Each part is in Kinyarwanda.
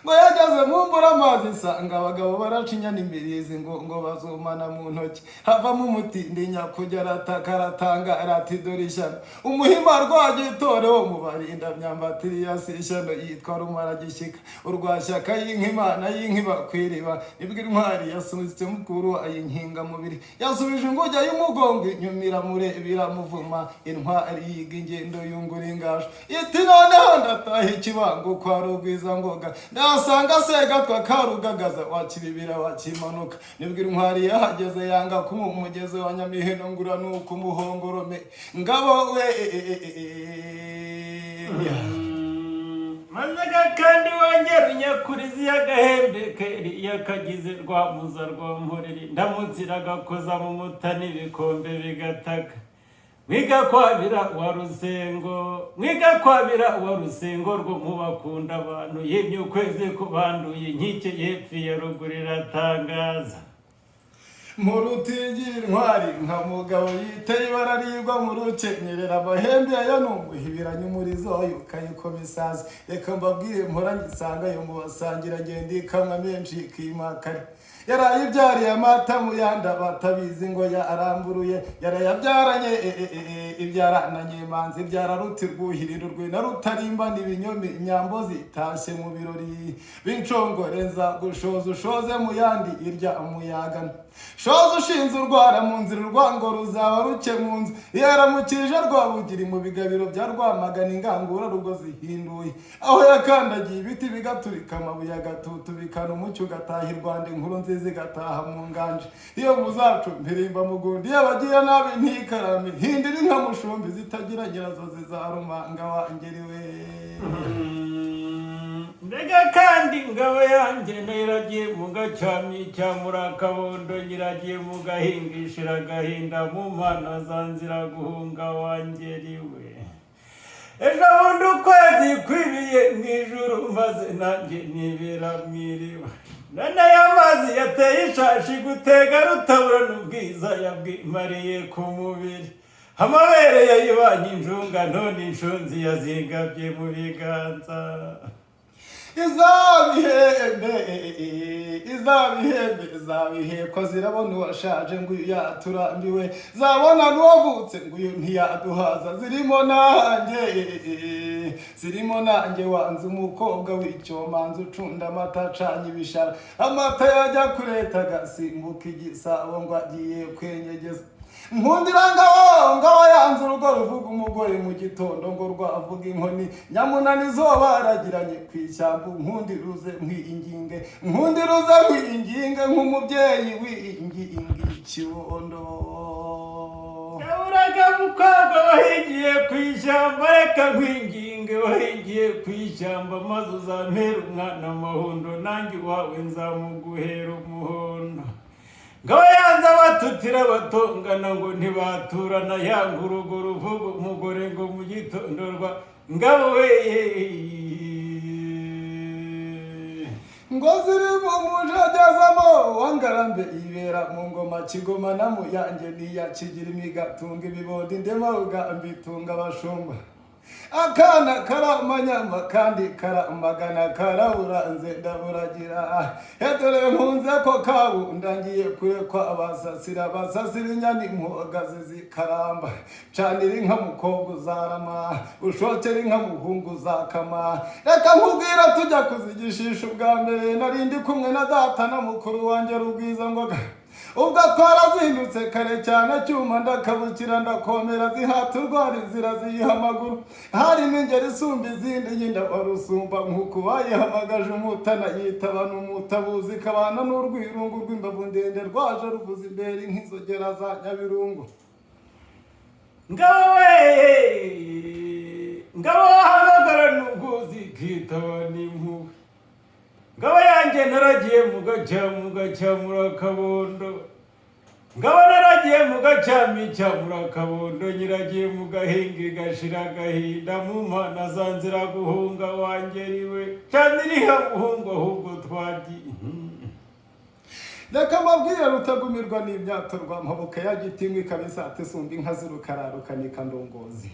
Ngo yageze mu mbura amazi, isanga abagabo baracinya n'imirizi, ngo bazumana mu ntoki, havamo umutindi nyakujya, arataka, aratanga, arati: "Dore ishyano!" Umuhima Rwagitore wo mu barinda myambatiri ya si ishyano, yitwa Rumaragishyika urwashyaka y'inka, Imana y'inka iba ku iriba. Nibwo intwari yasunitse mukuru ayinkingamubiri, yasubije ingujya y'umugongo inyuma, iramureba, iramuvuma. Intwari yiga ingendo, yungura ingasho, iti: "Noneho ndataha ikibango kwa Rugwizangoga, ndahasanga Segatwa Karugagaza wakibibira wakimanuka." Nibwo intwari yahageze, yanga kumuha umugezi wa Nyamiheno, ngura nuko umuhongorome ngabo we. Maze kandi wongera unyakurizi y'agahembe keri yakagize rwamuza rwa mporeri, ndamutse agakoza mu mutani, ibikombe bigataka. Mwiga kwabira wa Rusengo, mwiga kwabira wa Rusengo rwo mu bakunda abantu, yimye ukwezi kubanduye inkike y'epfo ya ruguru, iratangaza. Murutigira intwari nka mugabo yiteye ibara rigwa mu rukenyerera, amahembe yayo ni umuhibiranye, umurizo wayo ukayikoma isazi. Reka mbabwire, mpora ngisanga yo mu basangira ngenda, ikamwa menshi ikimakare, yarayibyariye amata mu yandi batabizi, ngo yaramburuye, yarayabyaranye, ibyarana Nyemanzi, ibyara Ruti rwuhirira urwe na Rutarimba n'ibinyome. Inyambo zitashye mu birori b'inshongore, gushoza ushoze mu yandi, irya umuyagana, shoza ushinze urwara mu nzira, urwango ruzaba ruke mu nzu. Yaramukije Rwabugiri mu bigabiro bya Rwamagana, ingangura rugo zihinduye, aho yakandagiye ibiti bigaturika, amabuye agatutubikana, umucyo ugataha i Rwanda, inkuru nziza igataha mu nganje. Iyo muzacu mpirimba mugundi, iyo abagira nabi ntikarame, hindira inka mushumbi zitagira nyirazo, zizarumanga wangeriwe. Mbega kandi ingabo yanjye nayiragiye mu gacyamyi cya Murakabondo, nyiragiye mu gahingishira agahinda mu mana za nzira guhunga wangeriwe. Ejo bundi ukwezi kwibiye mu ijuru, maze nanjye nibera mu iriba. None aya mazi yateye ishashi gutega rutabura n'ubwiza yabwimariye ku mubiri, amabere yayibanye injunga, none inshunzi yazingabye mu biganza. Izabihembe, izabihembe, izabihekwa, zirabona uwashaje ngo uyu yaturambiwe, zabona n'uwavutse ngo uyu ntiyaduhaza. Zirimo nanjye, zirimo nanjye wanze umukobwa w'icyomanzi, ucunda amata acanye ibishara, amata yajya kureta agasimbuka igisabo ngo agiye kwenyegeza. Nkundira ngabo, ngabo yanze urugo ruvuga umugore mu gitondo ngo rwavuga inkoni nyamunani zo baragiranye ku ishyamba. Nkundi ruze nkwinginge, nkundi ruze nkwinginge nk'umubyeyi winginga ikibondo. Yaburaga mukobwa wahingiye ku ishyamba, reka nkwinginge, wahingiye ku ishyamba, maze uzampera umwana amahundo, nanjye iwawe nzamuguhera umuhondo. Ngabo yanze abatutira batongana ngo ntibaturana, yanga urugo ruvuga umugore ngo mu gitondo rwa ngabo we. Ngo ziri mu mujagazamo wangarambe, ibera mu ngoma kigoma na muyange niya kigira imigatunga ibibondi, ndema rugambi itunga abashumba. Akana karamanyama kandi karamagana, karawuranze ndaburagira. Dore nkunze ko kabundangiye kure kwa abasasira, basasira inyana impogazi zikaramba. Canira inka mukobwa uzarama, ushokera inka muhungu uzakama. Reka nkubwira, tujya kuzigishisha ubwa mbere, nari ndi kumwe na data na mukuru wanjye Rugwizangoga. Ubwo twarazindutse kare cyane, cyuma ndakabukira, ndakomera, zihata urwara inzira, ziyiha amaguru. Harimo ingeri isumba izindi, nyina wa Rusumba nk'uku bayihamagaje umutana yitaba n'umutabuzi, kabana n'urwirungu rw'imbavu ndende, rwaje ruvuza imbere nk'inzogera za Nyabirungu. Ngabo we, ngabo wahamagara n'ubwuzi ikitaba n'impuhwe. Ngabo yanjye naragiye mu gacyamu gacyamura kabondo, ngabo naragiye mu gacyami cyamura kabondo, nyiragiye mu gahinga gashira agahinda mu mpana za nzira guhunga wangeriwe. Caniriha muhungu, ahubwo twagiye. Reka mbabwire, rutagumirwa n'imyato rwa mpabuka ya Gitinywa, ikaba isata isumba inka z'urukara, rukanika ndongozi.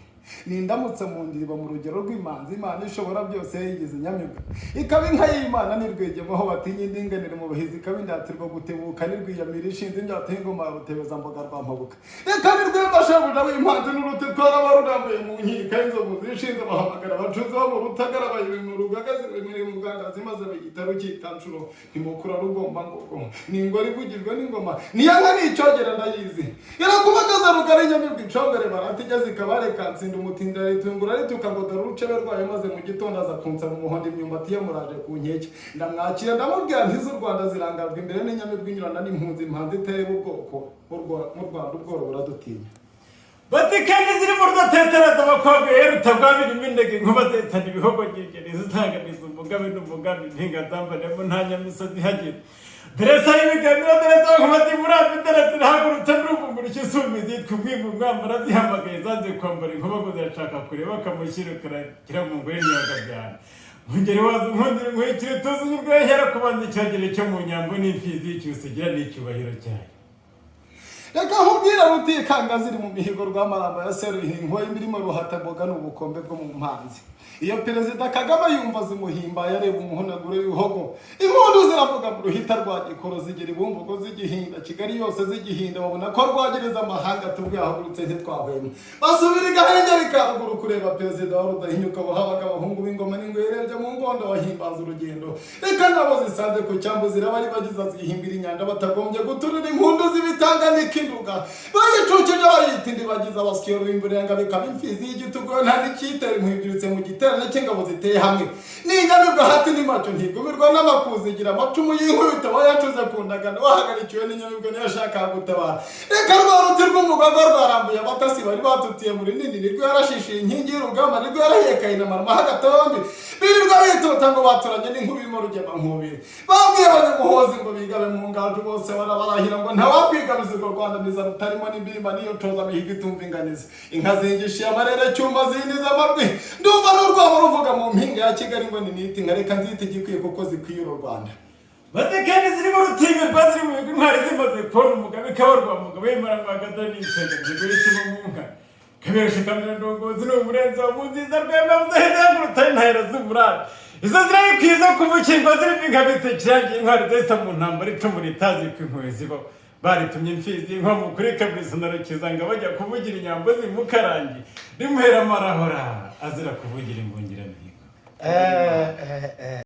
Nindamutse mu ndiriba mu rugero rw'imanzi, Imana ishobora byose yigize inyamibwa, ikaba inka y'Imana n'irwigemaho batinya indinganire mu buhizi, ikaba indatirwa gutebuka n'irwiyamira ishinze imyato y'ingoma ya Rutebezamboga rwa Mpabuka. Reka nirwemba shebuja w'impanzi n'uruti twarabarurambuye mu nkika y'inzovu zishinze, bahamagara abacuzi bo mu Rutagara bayiri mu rugaga ziremere mu bwangazi, maze bayita Rukikanshuro ntimukura rugomba ngogo ni ingoro ivugijwe n'ingoma, niyo nka nicyogera ndayizi irakubagaza rugari inyamibwa icongore baratijya zikabareka nsinda umutinda ritungura rituka ngo dore urucebe rwayo. Maze mu gitondo aza kunsaba umuhondo imyumbati ye muraje ku nkeke, ndamwakira ndamubwira nti z'u Rwanda zirangajwe imbere n'inyamibwa inyurana n'impunzi, impanzi iteye ubwoko mu Rwanda ubworo buradutinya. Bati kandi ziri mu rudatetereza abakobwa rero rutagwabira iminega inkuba zetsana ibihogo nyegeri zitanganiza umugabe n'umugambi impinga zambaremo nta nyamisozi ihagira. Deresa y'ibiganiro, deresa nkuba zimuramba, dore zirahagurutse n'uruvungurishya isumbi zitwa umwimbu umwambara zihamagaye zanze kwambara inkuba ngo zirashaka kureba bakamushyira kira mu ngore ntiyakabyara. Mwungeri wazo nkundira inkurikire tuzi urwehera kubanza icyogere cyo mu nyambo n'imfizi y'icyusigira n'icyubahiro cyayo. Reka nkubwire Rutikanga ziri mu mihigo rw'amaramba ya Seruhinko imirimo Ruhatamboga ni ubukombe bwo mu mpanzi. Iyo Perezida Kagame yumva zimuhimba yareba umuhonaguro w'ibihogo, impundu ziravuga mu ruhita rwa Gikoro zigira ibumbugo zigihinda Kigali yose zigihinda, babona ko rwagereza amahanga tubwahagurutse ntitwahwema basubira i Gahengeri ka ruguru kureba Perezida wa Rudahinyuka wahabaga abahungu b'ingoma n'ingwe yarebye mu ngondo bahimbaza urugendo. Reka nabo zisanze ku cyambu ziraba ribagiza zihimbira inyanda batagombye guturira impundu z'ibitanga n'ikinduga bayicukije bayita indibagiza abasyo b'imburenga bikaba imfizi y'igitugu nta n'icyitera imwibyutse mu giterane cy'ingabo ziteye hamwe n'inyamibwa hati n'imacyo ntigumirwa n'amakuzi igira amacumu y'inkubito wayacuze ku ndagano wahagarikiwe n'inyamibwa niyo ashaka gutabara. Reka rwa ruti rw'umugogo rwarambuye abatasi bari batutiye muri nini nirwo yarashishiye inkingi y'urugamba nirwo yarahekaye na marama hagatombi birirwa bituta ngo baturanye n'inkubi mu rugema nkubiri babwiye abanyamuhozi ngo bigabe mu ngaju bose barabarahira ngo ntawakwigabiza urwo Rwanda miza rutarimo n'imbirima niyo coza mihigo itumva inganiza inka zingishiye amarere cyuma ziniza amajwi ndumva n'urwabo ruvuga mu mpinga ya Kigali ngo ni niti nka reka nzite igikwiye kuko zikwiye uru Rwanda. Maze kandi ziri mu rutimirwa ziri mu bigwi intwari zimaze kubona umugabo ikabarwa mugabo w'imara n'insega nzigura mu nka kaberesha kamera ndongozi ni umurenzi wa munziza rwema muzaheza rutari ntahera z'umurari izo zirayikwiza kumukingwa zirimo ingabitse kirangiye intwari zahita mu ntambara icumu ritazi ko impuhwe zibaho baritumye imfizi inkomo kuri kabirizo na Rukizanga bajya kuvugira inyambo zimukarangi rimuhera amarahora azira kuvugira imbungiramihigo.